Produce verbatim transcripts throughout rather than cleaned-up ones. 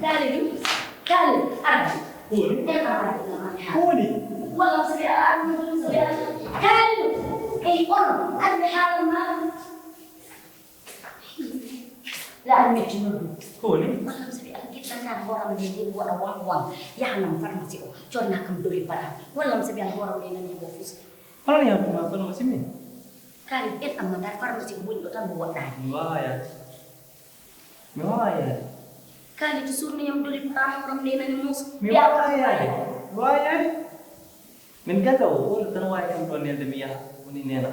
Kalidu, Kalidu, ara. Ko woni? Ko woni? Walla so ɓe ara, so ɓe ara. Kalidu, ey, on, ar ɓe haalan ma. La ar metti non. Ko woni? Walla so ɓe ara, gitta ka horam de, de waɗa wan wan. Yahanam pharmacie o, conna kam doli para. Walla so ɓe ara horam de nani ko fus. Hono yahanma pharmacie min? Kalidu, en amma dar pharmacie ko woni ɗo tan mo woɗɗaani. Mi wawa yaade. Mi wawa yaade. Kalidu, surni yam doli para horam de nani mus. Mi wawa yaade. Mi wawa yaade. Min galle o, woto tan wawi kam ɗon nelde mi yaha, woni nena.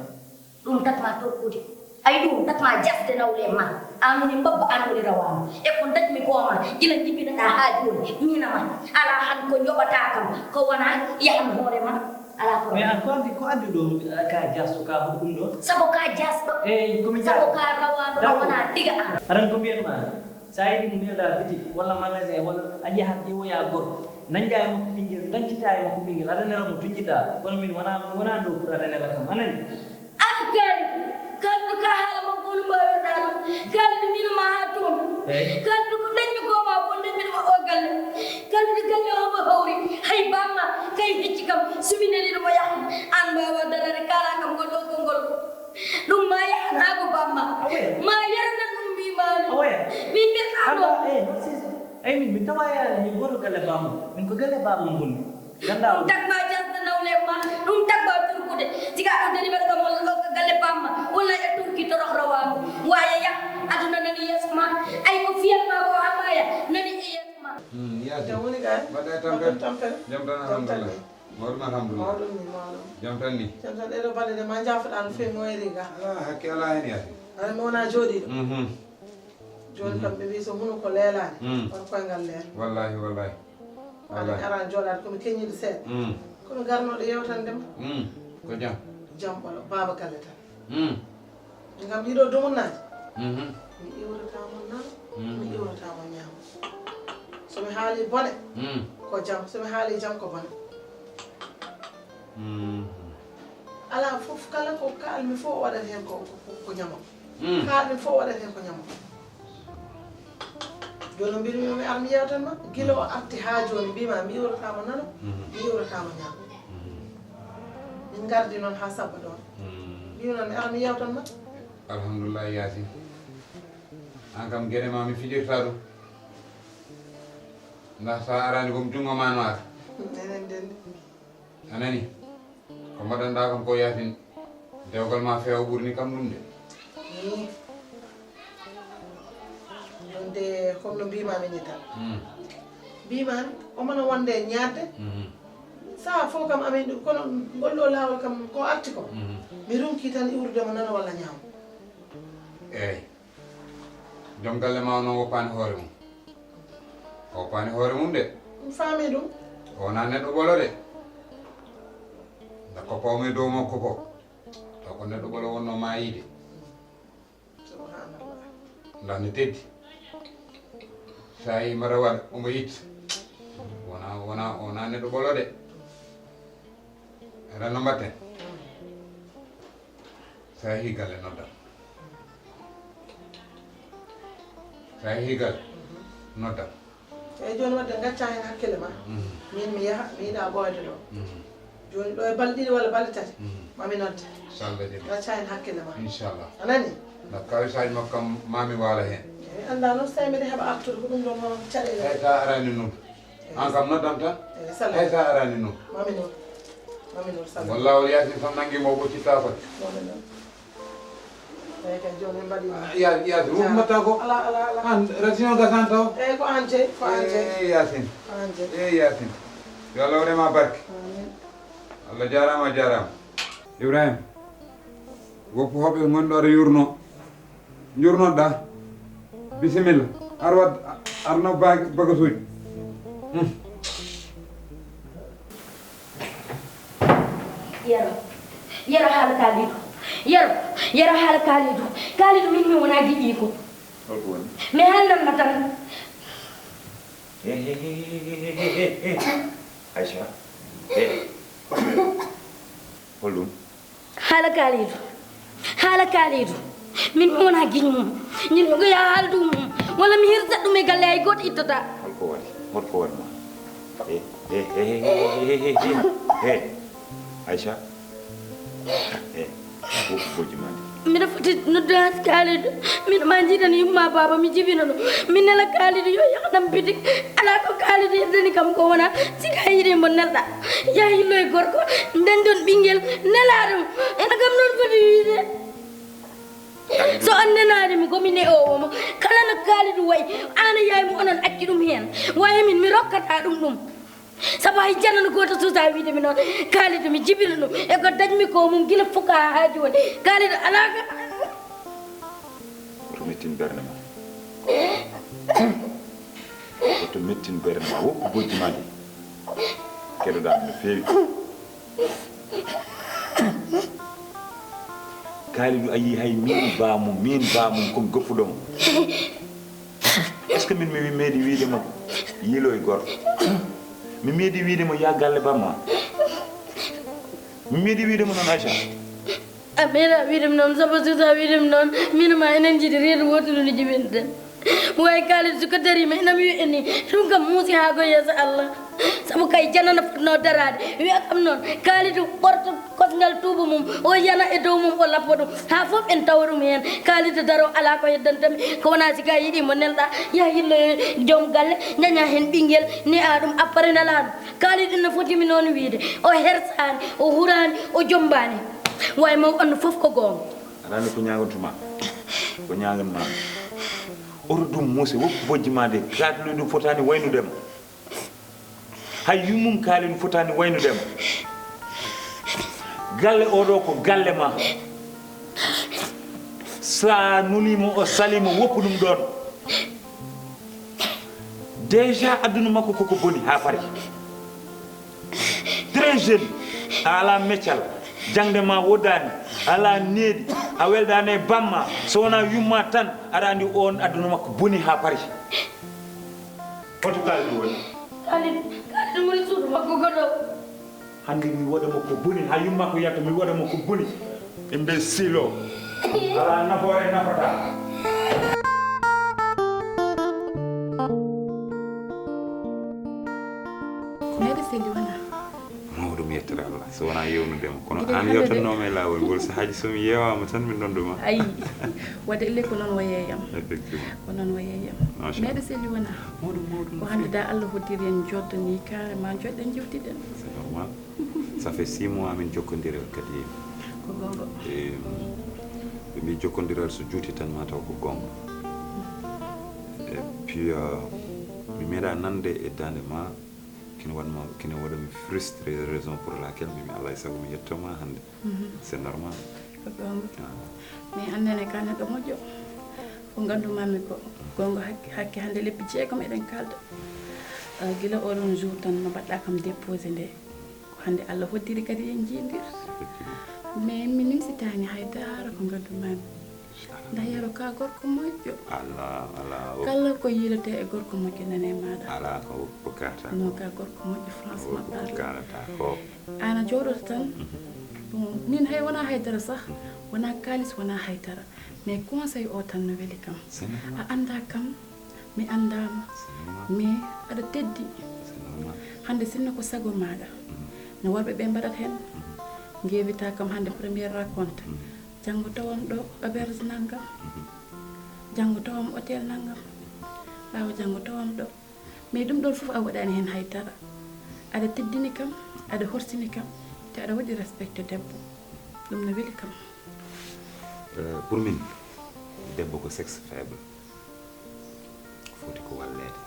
Ɗum takma torkude. Ay ɗum takma jasde nawle ma. An woni mbabba, an woni rawama. E ko dañmi ko ma, gila jibbinaɗa ha joni, mina ma. Ala han ko joɓata kam, ko wona yahan hoore ma. Ala ko. Mais an ko addi, ko addi ɗo, ka jasto, ka ɗum ɗo? Sabo ka jasto. Eyyi, ko mi jasto. Sabo ka rawaɗo, wona diga an. Aɗan ko mbiyatma? Sa yiɗi mo neɗa biti walla magasin walla a yahat ƴewoya goɗɗo, dañƴa e makko ɓinguel, dañcita e makko ɓinguel, aɗa nela mo tuñƴiɗa. Kono min wona, wona ɗo pour aɗa nela kam, a nani? An Kalidu, Kalidu ka haala makko no mbawirɗa ɗum. Kalidu min ma ha toon. Eyyi. Kalidu ko dañmi ko ma ko dañmi ɗum o galle. Kalidu galle o mo hawri. Hay bamma kay hecci kam, sumi neli ɗum o yaha. An mbawa darade kala kam ngol ɗo konngol. Ɗum ma yahan haa ko bamma. Awoya. Ma yarnan ɗum mbimaami. Awoya. Min mbiyata ɗo. Anda, eh, non, si, si. Ay, min, min tawa yaani, min goto galle bamma. Min ko galle bamma ngonni. Ganda. Ɗum tagma jasde nawle ma. Ɗum tagma turkude. Siga ɗum dari mbaɗa kam walla ɗo ko galle bamma. Walla e turki to roh rawaano. Waya ya. Aduna nani yeeso ma. Ay ko fiyat ma ko haɓaya. Nani e yeeso ma. Hmm, yaasi. Jam woni kay? Mbaɗɗa e tampere? Mbaɗɗon tampere. Jam tan, jam tan alhamdulillah. Ni. Mawɗum alhamdulillah. Mawɗum ni, mawɗum. Jam tan ni. Jam tan, ɗeɗo balɗe de ma jaafoɗa no feewi mo e riga. Ah, hakke ala hen yaasi. Aɗa mi wona jooɗiiɗo. Mhm. Jooni kam ɓe mbi so hunuko leelaani, mm, on koyngal leela. Wallahi, wallahi. Wallahi. Aɗa ara jooɗaade ko mi keñiiɗo seeɗa. Mm. Ko mi garnooɗo yewtande ma. Mm. Ko jam? Jam ɓolo, baaba galle tan. Mm. Ngam ɗiɗo dumunnaaji, mhm, mi iwrata mo nano, mhm, mi iwrata mo ñaamo. So mi haali bone, mm, ko jam, so mi haali jam ko bone. Mhm. Alaa fof, kala ko kaalmi fof o waɗat heen ko, ko, ko ñamo. Mm. Kaalmi fof o waɗat heen ko ñamo. Jooni o mbiymi mi ar mi yewtan ma, gila o arti haa jooni mbiyma mi iwrata mo nano, mhm, mi iwrata mo ñaamo. Mhm. Min ngardi noon haa sabba ɗoon. Mm. Mbiymi noon mi ara mi yewtan ma. Alhamdulillah, Yaasin. Aan kam, geɗe ma mi fijirta ɗum. Ndax so a araani ko mi junngo ma no ara. Enen ndenndi. A nani? Ko mbaɗanɗaa kam ko, Yaasin. Dewgal ma feewa ɓurni kam ɗum de. Ni. Ɗum de, comme no mbiimaami ni tan. Mm. Mbiimaami, omo no wonde e ñaadde. Mhm. Sahaa fof kam amin ɗum, kono ngol ɗo laawol kam ko arti ko. Mhm. Mi ronki tan iwrude mo nano walla ñaamo. Eey. Joom galle ma o noon woppaani hoore mum. O woppaani hoore mum de. Mi faami ɗum. O wonaa neɗɗo ɓolo de. Nde ko pawmi dow makko ko. Taw ko neɗɗo ɓolo wonno maayii de. Subhanallah. Ndaa no teddi. So a yii mbaɗa waɗa, omo yiɗi. Wonaa, wonaa, wonaa neɗɗo ɓolo de. Aɗa no mbaɗten? So a yehii galle, noddam. So a yehii galle, noddam. Eeyi, jooni waɗde, ngacca heen hakkille ma. Mhm. Miin mi yaha, mi yiɗaa ɓooyde ɗo. Mhm. Jooni ɗo e balɗe ɗiɗi walla balɗe tati, mhm, ma mi nodde. Inchallah, jam. Ngacca heen hakkille ma. Inchallah. A nani? Ndaa kalisaaji makko kam, ma mi waala heen. Eeyi, anndaa noon, so tawii mbiɗa heɓa artude, ko ɗum ɗoon noon caɗeele. Eeyi, so a araani noon. Eeyi. Aan kam noddam tan. Eeyi, salam. Eeyi, so a araani noon. Ma mi nodde. Mami noon sabi. Walla o yaasi so nangi mo ɓoccitaako. Mami noon. Eeyi kay, jooni en mbaɗii noon. Ya-, yaasi wummataa ko. Ala, ala, ala. An, ratino gasan taw. Eeyi, ko an jeyi, ko an jeyi. Eeyi, Yaasin. Ko an jeyi. Eeyi, Yaasin. Yo Allah waɗe ma barke. Amin. Allah jaaraama, a jaaraama. Ibrahima, woppu hoɓɓe ngonɗo aɗa yurno. Njurnoɗa. Bisimilla. Ar wad, arno bag-, bagasuuji. Hmm. Yero. Yero haala Kaalidu. Yero. Yero haala Kaalidu. Kaalidu min mi wona giɗiiko. Holko woni? Mi haalnan ma tan. He, he, he. Aïcha. He. Holɗum? Haala Kaalidu. Haala Kaalidu. Min mi wona giñ mum. Min mi ko yaa haaldu mum. Walla mi hirtat ɗum e galle hay gooto ittata. Holko waɗi? Holko waɗi ma? He, he, he. Aïcha. He. Ko bojji ma de. Mbiɗa foti noddu haa Kaalidu. Min ma njiɗan yumma baaba mi jibina ɗum. Min nela Kaalidu yo yahnam bitik. Alaa ko Kaalidu yeddani kam ko wona sika yiɗi mo nelɗa. Yaa hillo e gorko. Nden ɗon ɓinngel nela ɗum. Ena kam noon foti wiide. So on nenaade mi ko mi ne'oowo mo. Kala no Kaalidu wayi, aan a yaay mo onon acci ɗum heen. Wayi min mi rokkata ɗum ɗum. Sabu hay janano gooto suusa wiide mi noon. Kaalidu mi jibina ɗum. E ko dañmi ko mum gila fuka haa jooni. Kaalidu alaa ka. Woto mettin ɓernde ma. Woto mettin ɓernde ma. Woppu bojji ma ɗi. Keɗoɗaa no feewi. Kaalidu a yii hay min baamum, min baamum kon goppuɗo mo. Est-ce que min mi meeɗi wiide mo yiilo e gorko? Mi meeɗi wiide mo yaa galle bamma? Mi meeɗi wiide mo noon Aïcha? A meeɗa wiide mi noon, sabu so sa wiide mi noon, min ma enen njiɗi reedu wootu ndu jibinten. Way Kaalidu so ko dariima ina mi wiya ni, ɗum kam muusi haa ko yeeso Allah. Sabu kay janano fotnoo daraade, wiya kam noon, Kaalidu ɓorto kosngal tuuba mum, o yana e dow mum, o lappo ɗum. Haa fof en tawa ɗum heen. Kaalidu daroo alaa ko heddanta mi, ko wonaa si ka yiɗi mo nelɗa, yaa yilloyo joom galle, ñaña heen ɓinngel, ni a ɗum appare nelaaɗo. Kaalidu no foti mi noon wiide, o hersaani, o huraani, o jommbaani. Way maw annu fof ko goonga. Aɗa anndi ko ñaagontuma? Ko ñaagonma? Oto ɗum muuse, woppu bojji ma de, Kaalidu ɗum fotaani waynude ma. Hay yummum Kaalidu fotaani waynude ma. Galle oɗo ko galle ma. Sa nulimo, o salimo, woppu ɗum ɗon. Déjà aduna makko koko boni haa fari. Très jeune, a alaa meccal, jaŋde ma woddaani, a alaa needi, a weldaani e bamma, so wonaa yumma tan, aɗa anndi on aduna makko boni haa fari. Hoto Kaalidu woni? Kaalidu, Kaalidu woni suudu makko ko ɗo. Hannde mi waɗa mo ko boni, haa yumma ko yiyata mi waɗa mo ko boni. Imbécile o. Alaa nafoore nafata. Ko meɗe selli wona? Mawɗo mi yettere Allah, so wonaa yewnude mo. Kono an yewtannoomi e laawol ngol, sahaaji so mi yeewaama tan mi noddu ma. Ayi, wadde elle ko noon wayeyam. Effectivement. Ko noon wayeyam. Machallah. Meɗe selli wona? Mawɗum, mawɗum. Ko hannde da Allah hoddiri en joddani carrément joɗɗen jewtiɗen. C'est normal. Ça fait six mois min jokkondire kadi. Ko gonga. E, ɓe mbi jokkondiral so juuti tan ma taw ko gonga. Et puis, euh, mi meeɗa nande e dande ma, kene waɗma, kene waɗa mi frustré, raison pour laquelle mi mi Allah e sago mi yettoma hannde. Mhm. C'est normal. Ko gonga. Ah. Mais annene ka neɗɗo moƴƴo. Ko nganndu-maa-mi ko goonga hakke, hakke hannde lebbi jeegom eɗen kaalda. Ah, gila oɗon jour tan no mbaɗɗaa kam déposé nde. Ko hannde Allah hoddiri kadi en njiindir. Effectivement. Mais mi nimsitaani hay dara ko nganndu-maa-mi. Ndax Yero ka gorko moƴƴo. Alaa, alaa, o Kala ko yiiletee e gorko moƴƴo nane maaɗa. Alaa ko, o kaata. No ka gorko moƴƴo, franchement parler. Kaanata ko. Aan a jooɗoto tan. Mhm. Bon, min hay wonaa hay dara sax. Mhm. Wonaa kaalis, wonaa hay dara. Mais conseil o tan no weli kam. C'est normal. A anndaa kam, mi anndaama. C'est normal. Mais aɗa teddi. C'est normal. Hannde sinno ko sago maaɗa. Mhm. No worɓe ɓe mbaɗata heen. Mhm. Ngeewita kam hannde première rencontre. Mhm. Janngo tawam ɗo auberge nanngam. Mhm. Janngo tawam hôtel nanngam. Ɓaawo janngo tawam ɗo. Mais ɗum ɗon fof a waɗaani heen hay dara. Aɗa teddini kam, aɗa horsini kam. Te aɗa waɗi respecté debbo. Ɗum no weli kam. Euh, pour min, debbo ko sexe faible. Foti ko walleede.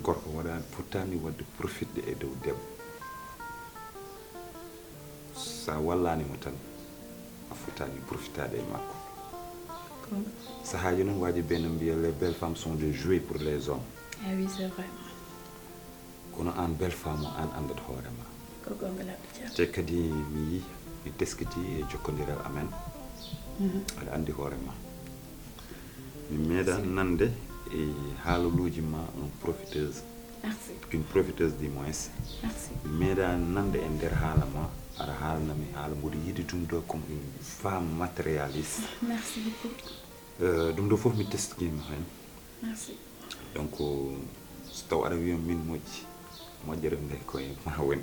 Gorko waɗaani, fotaani waɗde profitde e dow debbo. Sa wallaani mo tan, a fotaani profitaade e makko. Sahaaji noon, waaji ɓe no mbiya, les belles femmes sont des jouets pour les hommes. Ah oui, c'est vrai. Kono aan, belle femme o, aan anndata hoore ma. Ko goonga, labɗo Ceerno. Te kadi mi yii, mi teskiti e jokkondiral amen. Aɗa anndi hoore ma. Mi meeɗa nande e haaloluuji ma, un profiteuse, Merci. Une profiteuse du moins. Merci. Mi meeɗa nande e nder haala ma, aɗa haalna mi haala mboɗo yiɗi ɗum ɗo comme une femme matérialiste. Merci beaucoup. Euh, ɗum ɗo fof mi teskima heen. Merci. Donc, so taw aɗa wiya min moƴƴi, moƴƴere nde koye ma woni.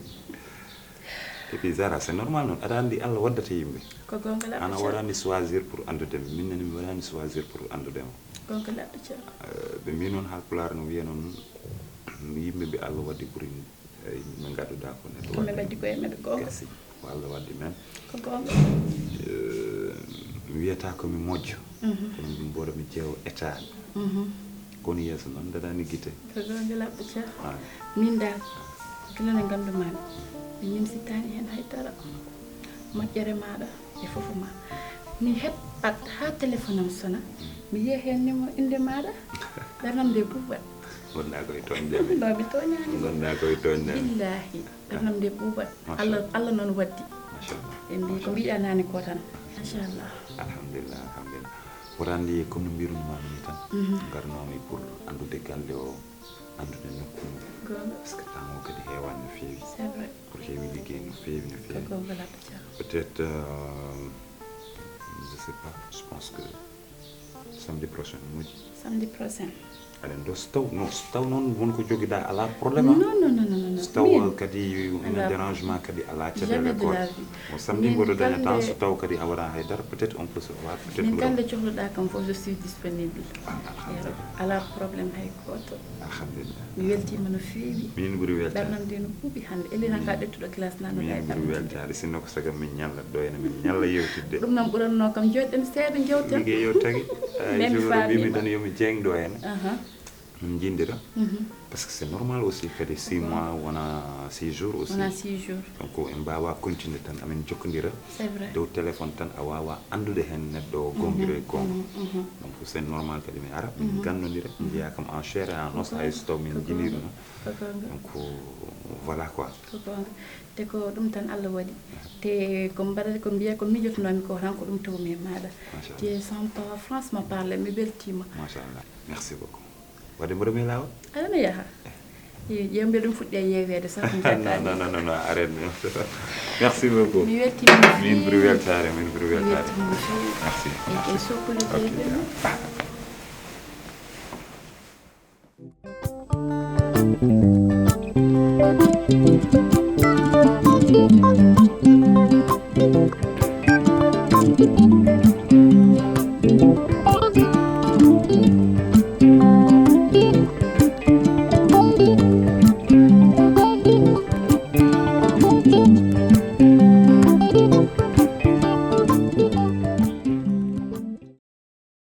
Et puis Zara, c'est normal noon, aɗa anndi Allah waddata yimɓe. Ko goonga, labɗo Ana Ceerno. Waɗani choisir pour anndude mi, min nene mi waɗani choisir pour anndude ma. Goonga, labɗo Ceerno. Euh, ɓe mbi noon, Haalpulaar no wiya noon, yimɓe ɓe Allah waddi ɓuri, eh, yimɓe ɓe ngannduɗaa ko neɗɗo Ko ɓe waddi. Waddi koye maɓɓe goonga. Gasi, ko Allah waddi men. Ko goonga. Euh, mi wiyata ko mi moƴƴo. Kono ɗum mboɗo mi jeewo état. Kono yeeso noon daɗani gite. Ko goonga, labɗo Ceerno. Ah, Min dal, gila nde nganndu-maa mi, mi nimsitaani heen hay dara. Moƴƴere maaɗa e fof ma. Mi heɓat haa téléphone am sona, mi yiya heen numéro innde maaɗa, ɓernam nde ɓuuɓat. Ngonɗaa koye tooñde mi. No, mi tooñaani. Ngonɗaa koye tooñde mi. Billaahi, ɓernam nde ɓuuɓat. Machallah. Allah, Allah noon waddi. Machallah. Ɓe mbi ko mbiɗa naane ko tan. Machallah. Alhamdulillah, alhamdulillah. Woto anndi comme no mbirunima ni tan, ngarnomi pour anndude galle o, anndude nokku mum. Goonga. Parce que temps o kadi heewani no feewi. C'est vrai. Pour heewi liggey no feewi, no Ko feewi. goonga, labɗo Ceerno. Peut-être, euh, je sais pas, je pense que samedi prochain, moƴƴi. Samedi prochain. Aɗen ɗo so taw, non, so taw noon won ko jogiɗa, alaa problème, ah. Non, non, non, non, non, non. So taw Min, kadi ina alaa, dérangement kadi alaa caɗeele jamais de goto. La vie. O samedi Min mboɗo daña temps, hannde so taw kadi a waɗa haydara, peut-être on peut se voir, peut-être Min mboɗo kala nde cohluɗa kam fof, je suis disponible. Ah, alhamdulillah. Alaa problème hay gooto. Alhamdulillah. Mi weltiima no feewi. Min ɓuri weltaade. Ɓernam nde no ɓuuɓi hannde. Elina ka ƴettuɗo glace nana Min kay ɓuri ɓernam nde. Weltaade. Sinno ko saga min ñalla ɗo ene min ñalla yewtidde. Ɗum noon ɓuranno kam jooɗɗen seeɗa jewten. Ligey yo tagi. Ay, Nden mi jour faami mbimi ma. Tan yomi jeeng ɗo ene. Aha. Min jindira. Mhm. Parce que c'est normal aussi kadi six mois wona six jours aussi. Wona six jours. Donc en mbawa continuer tan amin jokkondira. C'est vrai. Dow téléphone tan a wawa anndude heen neɗɗo o gongira e gonga. Mhm, mhm. Donc c'est normal kadi mi ara, min gandodira, mbiya kam en chair et en os, hay so taw min jinirno. Ko goonga. Donc voilà quoi. Ko goonga. Te ko ɗum tan Allah waɗi. Te ko mbaɗata, ko mbiya ko mijotonomi ko tan ko ɗum tawmi e maaɗa. Machallah. Te sans pas, franchement parler, mi weltiima. Machallah. Merci beaucoup. Wadde mboɗo mi laawol. Aɗa mi yaha. Ƴeewde ɗum fuɗɗi e yeeweede sax ɗum Non, sakkaani. Non, non, non, non, arrête. Merci beaucoup. Mi weltiima no Min ɓuri feewi. Weltaare, min ɓuri Mi weltaare. weltiima no feewi. Merci. E kay sokkude Ok. ɗum.